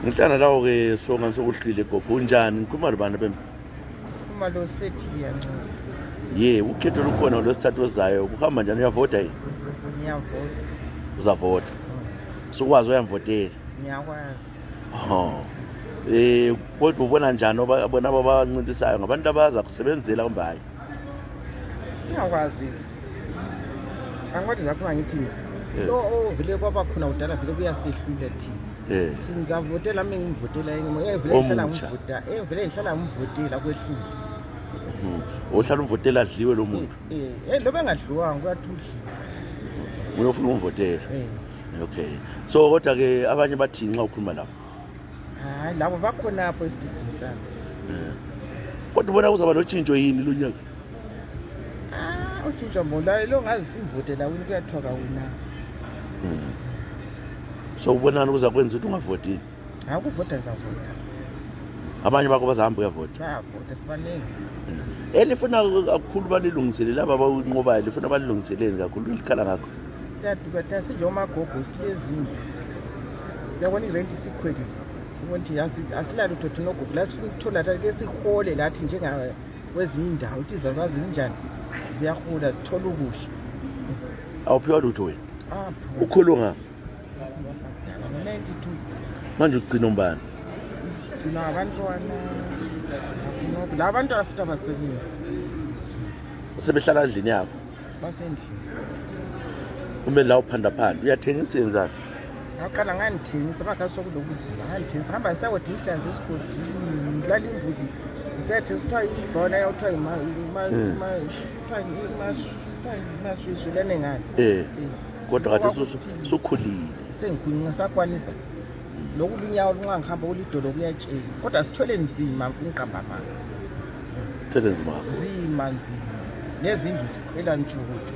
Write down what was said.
Ngihlala lawo ke songa sokuhlile gogo unjani ngikhuluma libana bembi. Uma lo sethi yancane. Ukhetho lukhona lwesithathu ozayo kuhamba njani uyavota yini? Ngiyavota. Uzavota. Sokwazi uyamvotela. Ngiyakwazi. Kodwa ubona njani bona abancintisayo ngabantu abaza kusebenzela kumbe hayi? Siyakwazi. Angwathi zakho ngithi lo ovile kwaba khona udala vele kuyasihlula thina. Sizavotela mina ngivotela yena evele ihlala ngivota evele ihlala ngivotela kwehlule. Ohlala umvotela adliwe lo muntu. Loba engadliwanga kuyathudla. Uyofuna umvotela. Okay. So kodwa ke abanye bathi nxa ukhuluma lapho. Hayi labo bakhona lapho esitidini sami. Kodwa ubona kuzaba notshintsho yini lo nyaka? Utshintsho mbona lo ngazi simvotela wini kuyathoka wina. So ubonani kuza kwenza ukuthi ungavotini? Akuvota ngizavota. Abanye bakho bazahamba uyavota. Bayavota sibaningi. Elifuna kakhulu balilungiselele laba bawunqobayo lifuna balilungiselele kakhulu likhala ngakho. Siyaduka sinjomagogo silezindlu. Yabona irent isikhweli. Ukuthi asilali uthothi nogogo la sifuna ukuthola ke sihole lathi njenga kwezinye indawo uthi izalwazi zinjani ziyahula zithola ukudla. Awuphiwa lutho wena. Ukhulunga 92. Manje ugcina umbani? Ugcina abantwana. Labantu afuthi abasebenzi. Usebehlala endlini yakho? Basendlini. Uma la uphanda phanda uyathengisa yenzani? Ngaqala ngangithengisa bakhathi sokulokuzima ngangithengisa ngihamba ngisawodi inhlanzi esigodini ngilala imbuzi ngisathengisa ibhola yawuthiwa imashwishulane ngani. Kodwa kade sukhulile. Sengikhulile ngisakwanisa lokulunyawo lunga ngihamba kulidolo kuyatshela kodwa sithole nzima mfuna iqamba manga. Thele nzima. Nzima nezindlu sikhwela ntshukutshu.